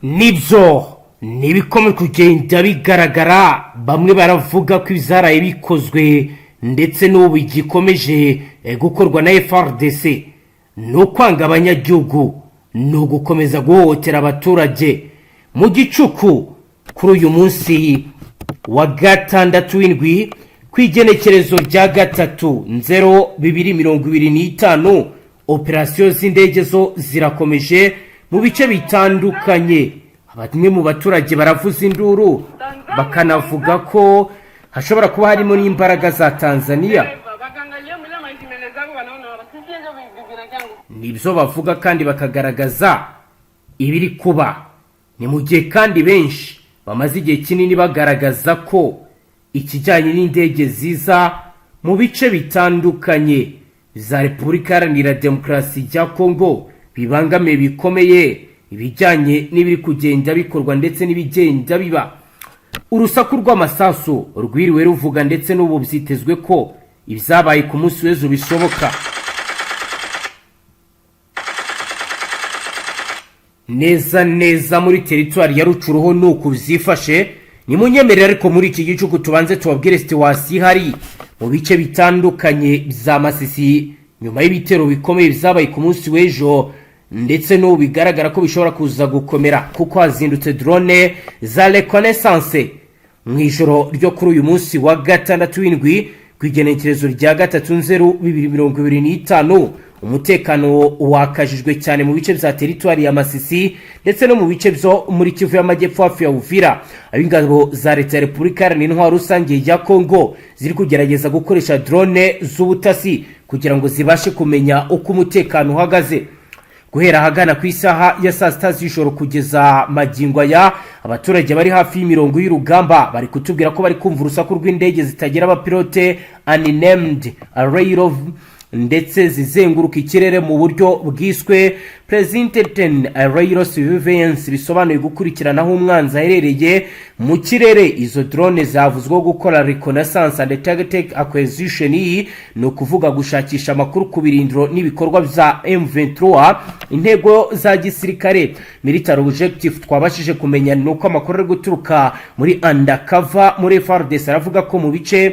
Nibyo, ntibikomeje kugenda bigaragara. Bamwe baravuga ko ibizaraye bikozwe ndetse n'ubu gikomeje gukorwa na FARDC ni ukwanga abanyagihugu, ni ugukomeza guhohotera abaturage. Mu gicuku kuri uyu munsi wa gatandatu w'indwi, ku igenekerezo rya 3/0/2025, operasiyo z'indege zo zirakomeje mu bice bitandukanye. Bamwe mu baturage baravuza induru, bakanavuga ko hashobora kuba harimo n'imbaraga za Tanzania. Nibyo bavuga kandi bakagaragaza ibiri kuba. Ni mu gihe kandi benshi bamaze igihe kinini bagaragaza ko ikijyanye n'indege ziza mu bice bitandukanye za Repubulika Iharanira Demokarasi ya Kongo bibangamiye bikomeye ibijyanye n'ibiri kugenda bikorwa ndetse n'ibigenda biba. Urusaku rw'amasasu rwiriwe ruvuga, ndetse n'ubu byitezwe ko ibyabaye ku munsi w'ejo bishoboka neza neza muri teritwari ya Rutshuru. Ni uku byifashe. Nimunyemerere ariko muri iki gicuku tubanze tubabwire situation ihari mu bice bitandukanye bya Masisi nyuma y'ibitero bikomeye byabaye ku munsi w'ejo, ndetse n'ubu bigaragara ko bishobora kuza gukomera, kuko hazindutse drone za reconnaissance mu ijoro ryo kuri uyu munsi wa gatandatu w'indwi, ku igenekerezo rya 3/0/2025. Umutekano wakajijwe cyane mu bice bya teritwari ya Masisi ndetse no mu bice byo muri Kivu y'Amajyepfo hafi ya Uvira, aho ingabo za Leta ya Repubulika Iharanira Intwaro Rusange ya Kongo ziri kugerageza gukoresha drone z'ubutasi kugira ngo zibashe kumenya uko umutekano uhagaze. Guhera ahagana ku isaha ya saa 6 z'ijoro kugeza magingo aya, abaturage bari hafi y'imirongo y'urugamba bari kutubwira ko bari kumva urusaku rw'indege zitagira abapilote, unmanned aerial, ndetse zizenguruka ikirere mu buryo bwiswe precision aerial surveillance, bisobanuye gukurikirana aho umwanzi aherereye mu kirere. Izo drone zavuzweho gukora reconnaissance and target acquisition, ni ukuvuga gushakisha amakuru ku birindiro n'ibikorwa bya M23, intego za gisirikare, military objective. Twabashije kumenya ni uko amakuru ari guturuka muri undercover muri FARDC aravuga ko mu bice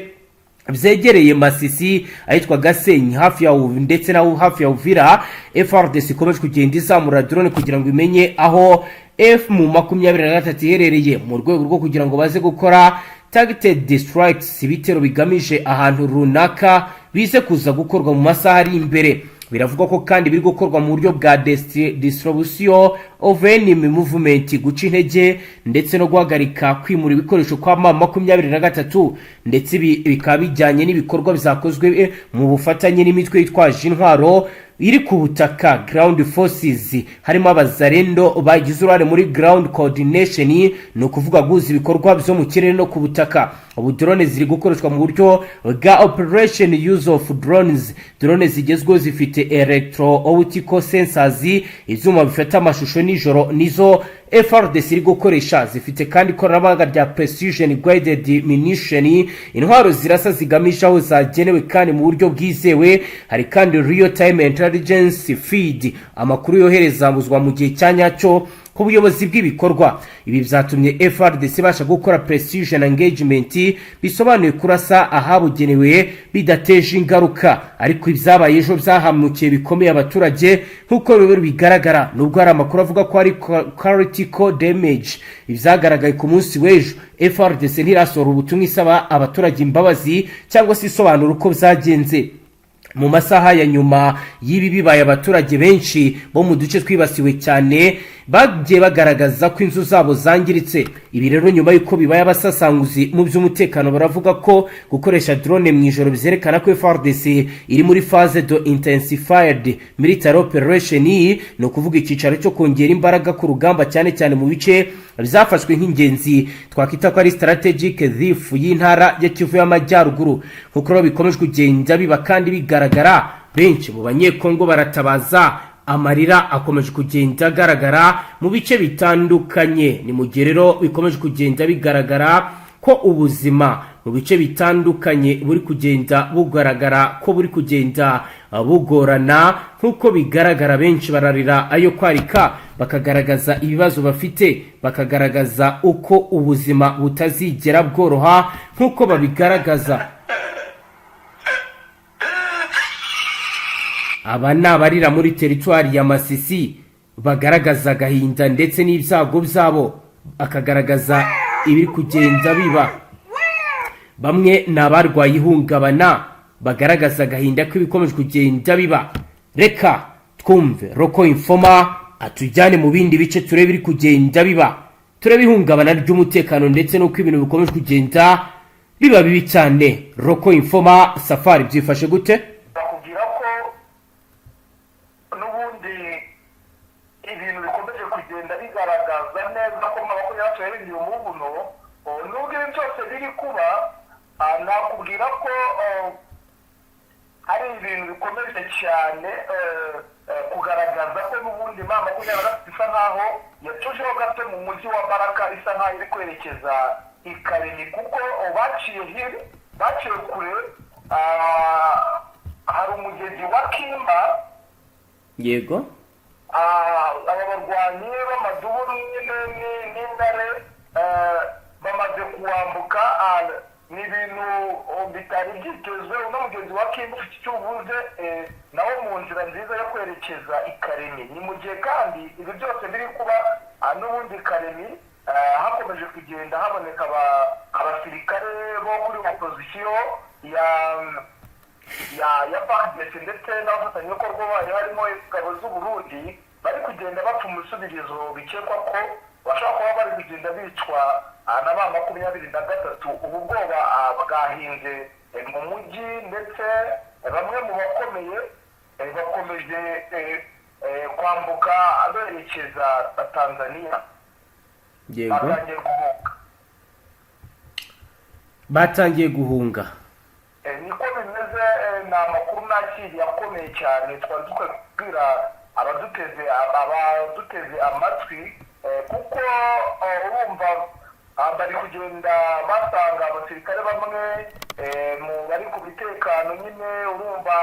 byegereye Masisi, ahitwa Gasenyi hafi ya ndetse na hafi ya Uvira, FARDC ikomeje kugenda izamura drone kugira ngo imenye aho M23 iherereye, mu rwego rwo kugira ngo baze gukora targeted strikes, ibitero bigamije ahantu runaka, bize kuza gukorwa mu masaha ari imbere. Biravugwa ko kandi biri gukorwa mu buryo bwa disruption of enemy movement, guca intege ndetse no guhagarika kwimura ibikoresho kwa M23, ndetse ibi bikaba bijyanye n'ibikorwa byakozwe mu bufatanye n'imitwe yitwaje intwaro iri ku butaka, ground forces, harimo Abazalendo bagize uruhare muri ground coordination, ni ukuvuga guhuza ibikorwa byo mu kirere no ku butaka. Ubu drone ziri gukoreshwa mu buryo bwa operation use of drones. Drone zigezweho zifite electro optical sensors, ibyuma bifata amashusho nijoro, nizo FARDC iri gukoresha. Zifite kandi ikoranabuhanga rya precision guided munition, intwaro zirasa zigamije aho zagenewe kandi mu buryo bwizewe. Hari kandi real time intelligence feed, amakuru yoherezwa mu gihe cya nyacyo ku buyobozi bw'ibikorwa. Ibi byatumye FARDC ibasha gukora precision engagement, bisobanuye kurasa ahabugenewe bidateje ingaruka. Ariko ibyabaye ejo byahamukiye bikomeye abaturage, nk'uko rero bigaragara, nubwo hari amakuru avuga ko ari critical damage ibyagaragaye ku munsi w'ejo. FARDC ntirasohora ubutumwa isaba abaturage imbabazi cyangwa se isobanura uko byagenze. Mu masaha ya nyuma y'ibi bibaye, abaturage benshi bo mu duce twibasiwe cyane bagiye bagaragaza ko inzu zabo zangiritse. Ibi rero nyuma y'uko bibaye, abasesenguzi mu by'umutekano baravuga ko gukoresha drone mu ijoro byerekana ko FARDC iri muri phase de intensified military operation, ni ukuvuga icyicaro cyo kongera imbaraga ku rugamba, cyane cyane mu bice byafashwe nk'ingenzi, twakwita ko ari strategic thief y'intara ya Kivu y'Amajyaruguru. Nk'uko rero bikomeje kugenda biba kandi bigaragara, benshi mu Banyekongo baratabaza, amarira akomeje kugenda agaragara mu bice bitandukanye. Ni mu gihe rero bikomeje kugenda bigaragara ko ubuzima mu bice bitandukanye buri kugenda bugaragara ko buri kugenda bugorana. Nk'uko bigaragara, benshi bararira ayo kwarika. Bakagaragaza ibibazo bafite, bakagaragaza uko ubuzima butazigera bworoha nk'uko babigaragaza. Aba ni abarira muri teritwari ya Masisi, bagaragaza agahinda ndetse n'ibyago byabo, bakagaragaza ibiri kugenda biba. Bamwe ni abarwaye ihungabana, bagaragaza agahinda k'ibikomeje kugenda biba. Reka twumve local informer atujyane mu bindi bice, turebe ibiri kugenda biba, turebe ihungabana ry'umutekano ndetse n'uko ibintu bikomeje kugenda biba bibi cyane. Local informer Safari, byifashe gute? Bakubwira ko n'ubundi ibintu bikomeje kugenda bigaragaza neza ko 23 yarindiye umuvuno. Nubwo ibi byose biri kuba, nakubwira ko hari ibintu bikomeje cyane kugaragaza ko n'ubundi M23 isa nkaho yatujeho gato mu mujyi wa Baraka, isa nkaho iri kwerekeza i Kalemie, kuko baciye hiri, baciye kure. Hari umugezi wa Kimba. Aba barwanyi b'amadubu n'intare bamaze kuwambuka. Ni ibintu bitari byitezwe. Uno mugezi wa Kimba ufite icyo uvuze nawo mu nzira nziza yo kwerekeza i Kalemie. Ni mu gihe kandi ibi byose biri kuba, n'ubundi Kalemie hakomeje kugenda haboneka abasirikare bo kuri opozisiyo ya FARDC ndetse n'abafatanyabikorwa bayo, harimo ingabo z'u Burundi, bari kugenda bapfa umusubirizo. Bikekwa ko bashobora kuba bari kugenda bicwa na ba 23. Ubu bwoba bwahinze mu mujyi, ndetse bamwe mu bakomeye bakomeje kwambuka berekeza Tanzania. Batangiye guhunga. Batangiye guhunga. Niko bimeze. Ni amakuru nakiriye akomeye cyane, twari dukwiye kubwira abaduteze amatwi, kuko urumva bari kugenda basanga abasirikare bamwe mu bari ku bitekano nyine. Urumva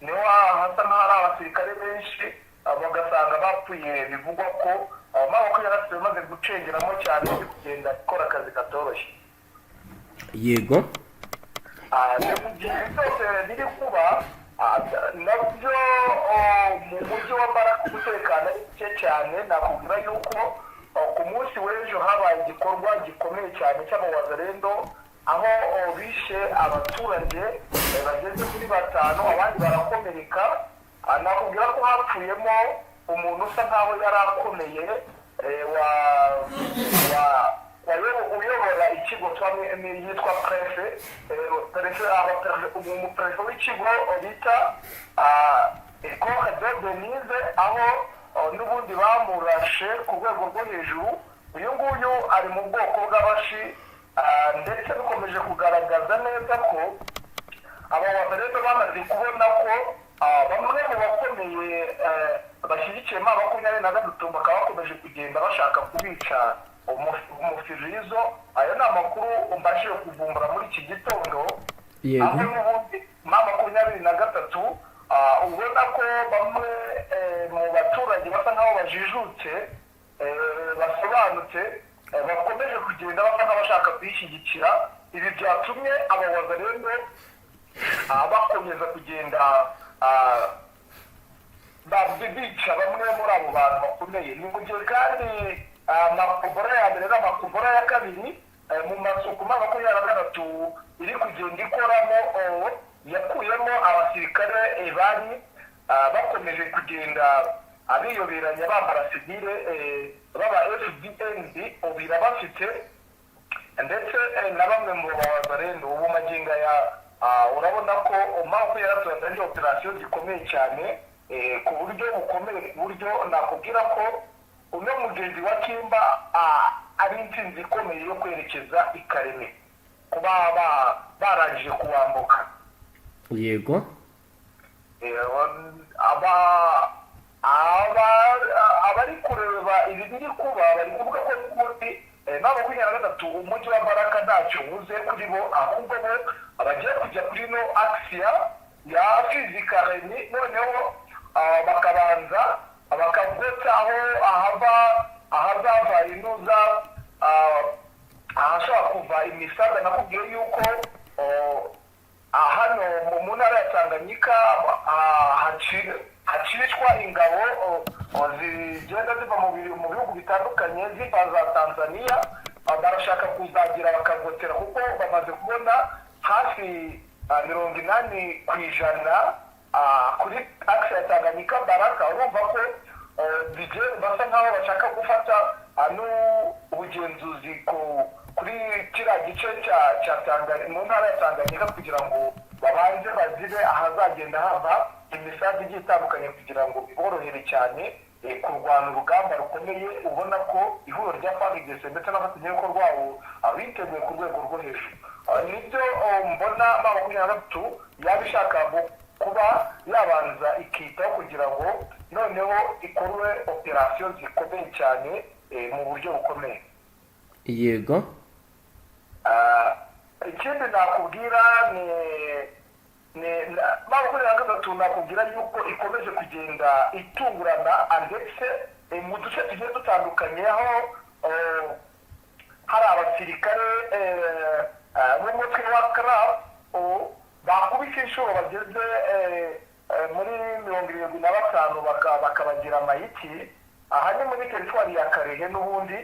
niho hasa nk'aho hari abasirikare benshi, bagasanga bapfuye. Bivugwa ko 23 bamaze gucengeramo cyane, bari kugenda ikora akazi katoroshye. Ni mu gihe byose biri kuba, nabyo mu mujyi wa Baraka umutekano ari muke cyane. Nakubwira yuko ku munsi w'ejo habaye igikorwa gikomeye cyane cy'abawazarendo, aho bishe abaturage bageze kuri batanu, abandi barakomereka. Nakubwira ko hapfuyemo umuntu usa nkaho yari akomeye, wa uyobora ikigo yitwa préfet, umuprefe w'ikigo bita Ecole de Denise, aho n'ubundi bamurashe ku rwego rwo hejuru. Uyu nguyu ari mu bwoko bw'Abashi, ndetse bikomeje kugaragaza neza ko aba rero bamaze kubona ko bamwe mu bakomeye bashyigikiye M23 bakaba bakomeje kugenda bashaka kubica umufirizo. Ayo ni amakuru mbashije kuvumbura muri iki gitondo, aho n'ubundi M23 ubona ko bamwe mu baturage basa nkaho bajijutse, basobanutse, bakomeje kugenda basa nk'abashaka kuyishyigikira. Ibi byatumye aba wazalendo bakomeza kugenda bica bamwe muri abo bantu bakomeye. Ni mu gihe kandi amakobora ya mbere n'amakobora ya kabiri mu masuku 23 iri kugenda ikoramo, yakuyemo abasirikare bari bakomeje kugenda abiyoberanya bambara sivile baba FDNB, ubu irabafite, ndetse na bamwe mu bawazarendo. Ubu magingo aya urabona ko 23 yatangiye operasiyo zikomeye cyane, ku buryo bukomeye, ku buryo nakubwira ko uno mugezi wa Kimba ari intsinzi ikomeye yo kwerekeza i Kalemie, kuba barangije kuwambuka. Abari kureba ibi biri kuba bari kuvuga ko n'ubundi 23 umujyi wa Baraka ntacyo uvuze kuri bo, ahubwo bo bagiye kujya kuri no axe ya Fizi Kalemie, noneho bakabanza Bakagota aho ahava ahazava inuza, ahashobora kuva imisaga. Nakubwiye yuko hano mu ntara ya Tanganyika hacishwa ingabo zigenda ziva mu bihugu bitandukanye, ziva za Tanzania. Barashaka kuzagira bakagotera, kuko bamaze kubona hafi 80% kuri axe ya Tanganyika Baraka. Urumva ko basa nkaho bashaka gufata n'ubugenzuzi kuri kiriya gice cya Tanganyika, mu ntara ya Tanganyika, kugira ngo babanze bazibe ahazagenda hava imisanzu igiye itandukanye, kugira ngo biborohere cyane kurwana urugamba rukomeye. Ubona ko ihuriro rya FARDC ndetse n'abafatanyabikorwa rwabo biteguye ku rwego rwo hejuru. Nibyo mbona M23 yaba ishaka kuba yabanza ikitaho, kugira ngo noneho ikorwe operasiyo zikomeye cyane mu buryo bukomeye. Ikindi nakubwira ni M23, nakubwira yuko ikomeje kugenda itungurana, ndetse mu duce tugiye dutandukanye, aho hari abasirikare b'umutwe wa CRAP bakubise inshuro bageze muri 75, bakabagira amayiti. Aha ni muri teritwari ya Karehe n'ubundi,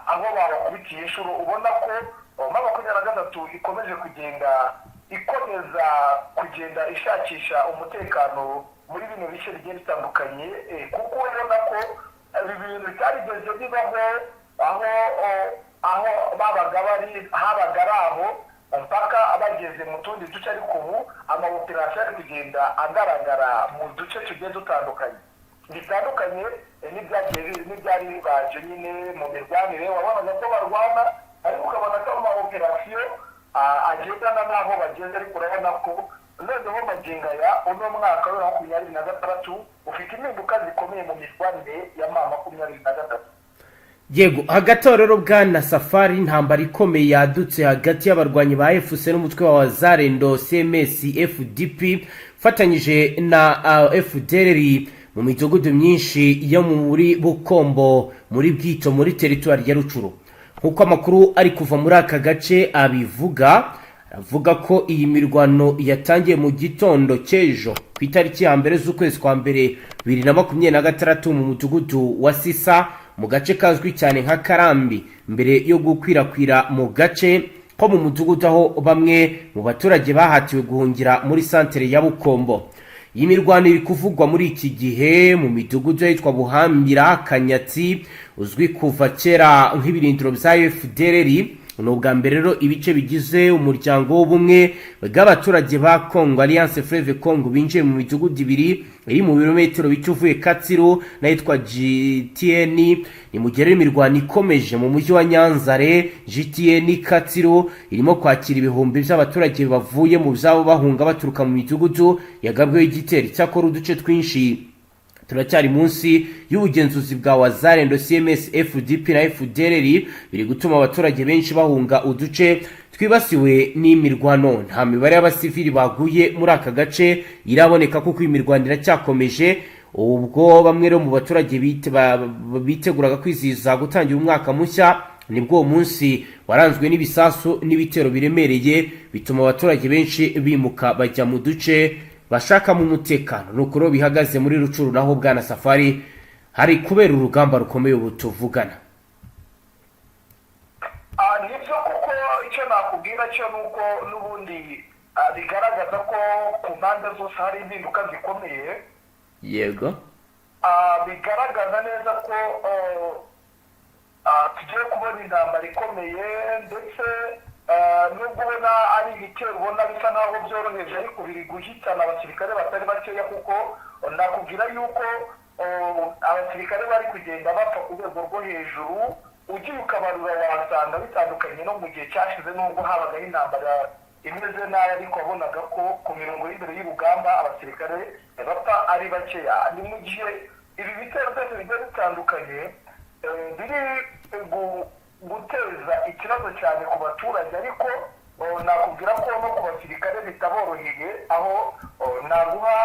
aho babakubitiye inshuro. Ubona ko M23 ikomeje kugenda ikomeza kugenda ishakisha umutekano muri bino bice bigiye bitandukanye, kuko ubona ko ibi bintu bitarigeze bibaho aho babaga bari, habaga ari aho mpaka bageze mu tundi duce, ariko ubu amaoperasiyo ari kugenda agaragara mu duce tugiye dutandukanye, bitandukanye n'ibyari bibaje nyine mu mirwanire. Wabonaga ko barwana, ariko ukabona ko amaoperasiyo agendana n'aho bageze, ariko urabona ko noneho magingo aya, uno mwaka wa 2026 ufite impinduka zikomeye mu mirwanire ya M23. Yego, hagati aho rero, bwana Safari, intambara ikomeye yadutse hagati y'abarwanyi ba AFC n'umutwe wa Wazalendo CMS FDP ufatanyije na FDLR mu midugudu myinshi yo muri Bukombo, muri Bwito, muri teritwari ya Rucuru. Nk'uko amakuru ari kuva muri aka gace abivuga, avuga ko iyi mirwano yatangiye mu gitondo cy'ejo ku itariki ya 1 z'ukwezi kwa mbere 2026 mu mudugudu wa Sisa, mu gace kazwi cyane nka Karambi, mbere yo gukwirakwira mu gace ko mu mudugudu, aho bamwe mu baturage bahatiwe guhungira muri santere ya Bukombo. Iyi mirwano iri kuvugwa muri iki gihe mu midugudu yitwa Buhambira, Kanyatsi, uzwi kuva kera nk'ibirindiro bya FDLR. Ni ubwa mbere rero ibice bigize umuryango w'ubumwe bw'abaturage ba Congo, Alliance Fleuve Congo, binjiye mu midugudu ibiri iri mu birometero bike uvuye Katsiru n'ahitwa GTN. Ni mu gihe rero imirwano ikomeje mu mujyi wa Nyanzare. GTN Katsiru irimo kwakira ibihumbi by'abaturage bavuye mu byabo bahunga baturuka mu midugudu yagabweho igitero. Icyakora uduce twinshi turacyari munsi y'ubugenzuzi bwa Wazalendo CMS FDP na FDLR, biri gutuma abaturage benshi bahunga uduce twibasiwe n'imirwano. Nta mibare y'abasivili baguye muri aka gace iraboneka, kuko imirwano iracyakomeje. Ubwo bamwe rero mu baturage biteguraga kwizihiza gutangira umwaka mushya, nibwo uwo munsi waranzwe n'ibisasu n'ibitero biremereye, bituma abaturage benshi bimuka bajya mu duce bashakamo umutekano. Nuko rero bihagaze muri Rucuru, naho bwana Safari hari kubera urugamba rukomeye ubu tuvugana. Nibyo, kuko icyo nakubwira cyo ni uko n'ubundi bigaragaza ko ku mpande zose hari impinduka zikomeye. Bigaragaza neza ko tugiye kubona intambara ikomeye, ndetse nubwo ubona ari ibitero ubona bisa nkaho byoroheje, ariko biri guhitana abasirikare batari bakeya, kuko nakubwira yuko abasirikare bari kugenda bapfa ku rwego rwo hejuru. Ugiye ukabarura wasanga bitandukanye no mu gihe cyashize, nubwo habagaho intambara imeze nabi, ariko wabonaga ko ku mirongo y'imbere y'urugamba abasirikare bapfa ari bakeya. Ni mu gihe ibi bitero byose bigiye bitandukanye biri guteza ikibazo cyane ku baturage, ariko nakubwira ko no ku basirikare bitaboroheye, aho naguha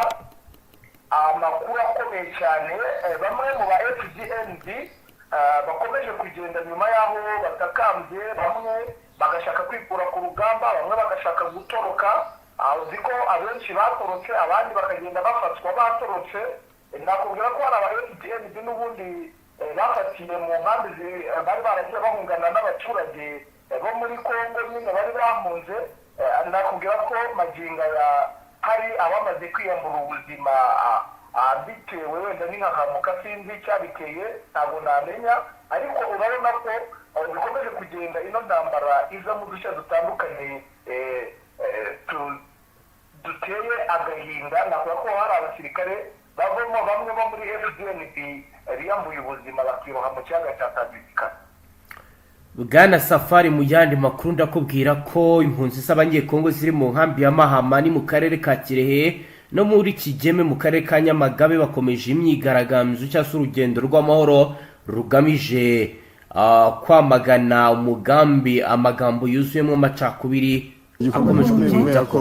amakuru y'uko Amakuru akomeye cyane, bamwe mu ba FDNB bakomeje kugenda nyuma y'aho batakambye, bamwe bagashaka kwikura ku rugamba, bamwe bagashaka gutoroka. Uzi ko abenshi batorotse, abandi bakagenda bafatwa batorotse. Nakubwira ko hari aba FDNB n'ubundi bafatiye mu nkambi bari baragiye bahungana n'abaturage bo muri Kongo nyine bari bahunze. Nakubwira ko magingo aya hari abamaze kwiyambura ubuzima, bitewe wenda n'inkahamuka, sinzi icyabiteye, ntabwo namenya. Ariko urabona ko bikomeje kugenda, ino ntambara iza mu duce dutandukanye duteye agahinda. Nakuvuga ko hari abasirikare bavamo, bamwe bo muri FDNB biyambuye ubuzima, bakiroha mu kiyaga cya Tanganyika. Bwana Safari, mu yandi makuru ndakubwira ko impunzi z'Abanyekongo ziri mu nkambi ya Mahama, ni mu karere ka Kirehe, no muri Kigeme mu karere ka Nyamagabe, bakomeje imyigaragambyo cyangwa se urugendo rw'amahoro rugamije kwamagana umugambi, amagambo yuzuyemo amacakubiri Igikorwa akomeje gikomeye kugenda kubera ko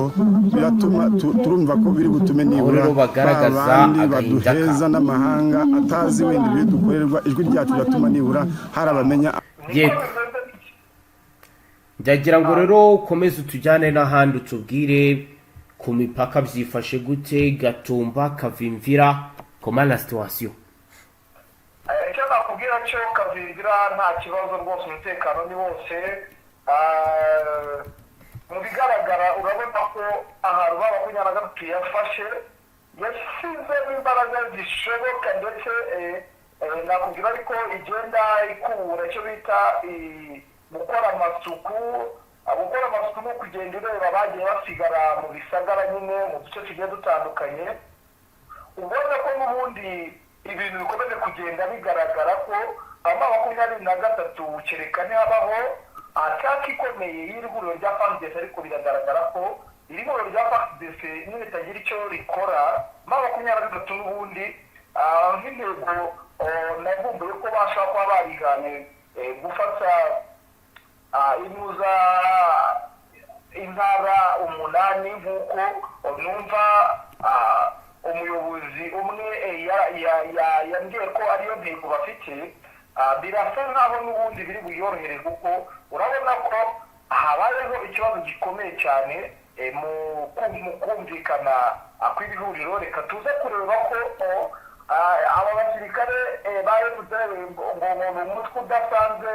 biratuma turumva ko biri butume Aho nibura rero bagaragaza ba bandi agahinda baduheza kabo. n'amahanga atazi wenda ibyo dukorerwa, ijwi ryacu riratuma nibura hari abamenya. Niko bimeze bityo. Ndagira ngo rero ukomeze utujyane n'ahandi, utubwire ku mipaka byifashe gute, Gatumba, Kavimvira, comment la situation? Icyo nakubwira cyo, Kavimvira nta kibazo rwose, umutekano ni wose. Mu bigaragara urabona ko ahantu ba 23 yafashe yashyizemo imbaraga zishoboka, ndetse nakubwira ariko igenda ikubura icyo bita gukora amasuku. Gukora amasuku ni ukugenda ireba bagiye basigara mu bisagara nyine, mu duce tugiye dutandukanye. Ubona ko n'ubundi ibintu bikomeje kugenda bigaragara ko ama 23, kereka ntihabaho attaque ikomeye y'iri huriro rya FARDC. Ariko biragaragara ko iri huriro rya FARDC niritagira icyo rikora, ma 23 n'ubundi nk'intego navumbuye ko bashobora kuba bariganye gufata inuza intara umunani, nk'uko numva umuyobozi umwe yambwiye ko ariyo ntego bafite. Birasa nkaho n'ubundi biri buyorohere, kuko urabona ko habayeho ikibazo gikomeye cyane mu kumvikana kw'iri huriro. Reka tuze kureba ko aba basirikare ba FDL ngo ni umutwe udasanzwe,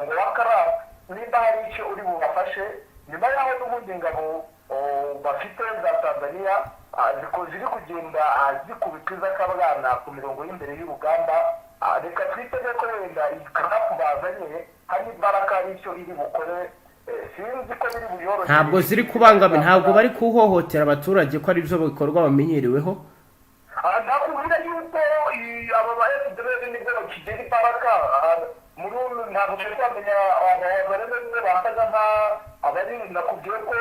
ngo wa karasi, nimba hari icyo uri bubafashe nyuma y'aho n'ubundi ingabo bafite za Tanzania ziri kugenda zikubita iz'akabwana ku mirongo y'imbere y'urugamba. Reka twitege ko wenda iyi karapu bazanye hari imbaraga, icyo iri bukore, sinzi ko biri buyorohere. Ntabwo ziri kubangamira, ntabwo bari kuhohotera abaturage, ko ari byo bikorwa bamenyereweho? Nakubwira yuko aba ba FDL nibwo bakigera imbaraga muri ubu, ntabwo turi twamenya abarebe basaga nka abari. Nakubwiye ko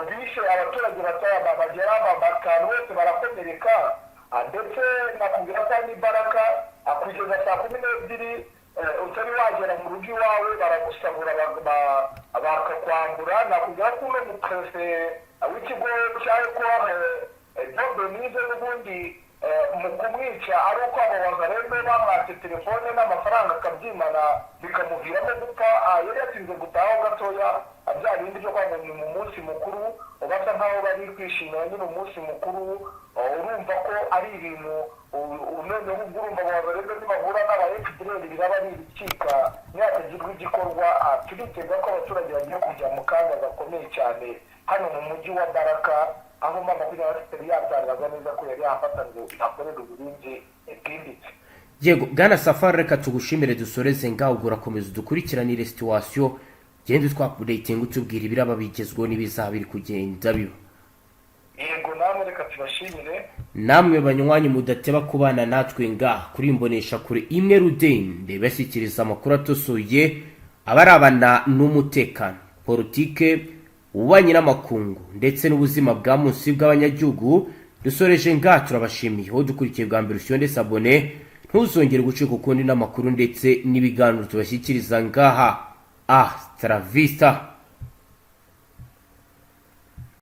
bishe abaturage bagera batanu, bose barakomereka. Ndetse nakubwira ko hari n'imbaraga kugeza saa 12 utari wagera mu rugo iwawe, baragusabura, bakakwambura. Nakubwira ko uno muperefe w'ikigo cya ekore Benise, n'ubundi mu kumwica ari uko abo bazarembe bamwatse telefone n'amafaranga akabyimana, bikamuviramo gupfa. Yari yatinze gutahaho gatoya, bya bindi byo kwanga ni mu munsi mukuru, basa nkaho bari kwishimira nyine umunsi mukuru. Urumva ko ari ibintu noneho ubwo urumva abo bazarembe nibahura n'aba FDL biraba ari ibicika nihatagirwa igikorwa. Turitega ko abaturage bagiye kujya mu kaga gakomeye cyane hano mu mujyi wa Baraka, aho M23 yatangaza neza ko yari yahafata ngo ihakorere uburinzi bwimbitse. Yego, bwana Safari, reka tugushimire, dusoreze ngaho. Ubwo urakomeza udukurikiranire situation, genda utwaupdatinga, utubwira ibiraba bigezweho n'ibizaba biri kugenda biba. Yego, namwe reka tubashimire. Namwe banywanyi mudateba kubana natwe ngaha kuri imbonesha kure imwe rudende, bashyikiriza amakuru atosoye abarabana n'umutekano, politike, ububanyi n'amakungu ndetse n'ubuzima bwa munsi bw'abanyagihugu, dusoreje ngaha, turabashimiye. Wowe dukurikiye bwa mbere, ushyonde s'abonner, ntuzongere gucika ukundi n'amakuru ndetse n'ibiganiro tubashyikiriza ngaha. Hasta la vista.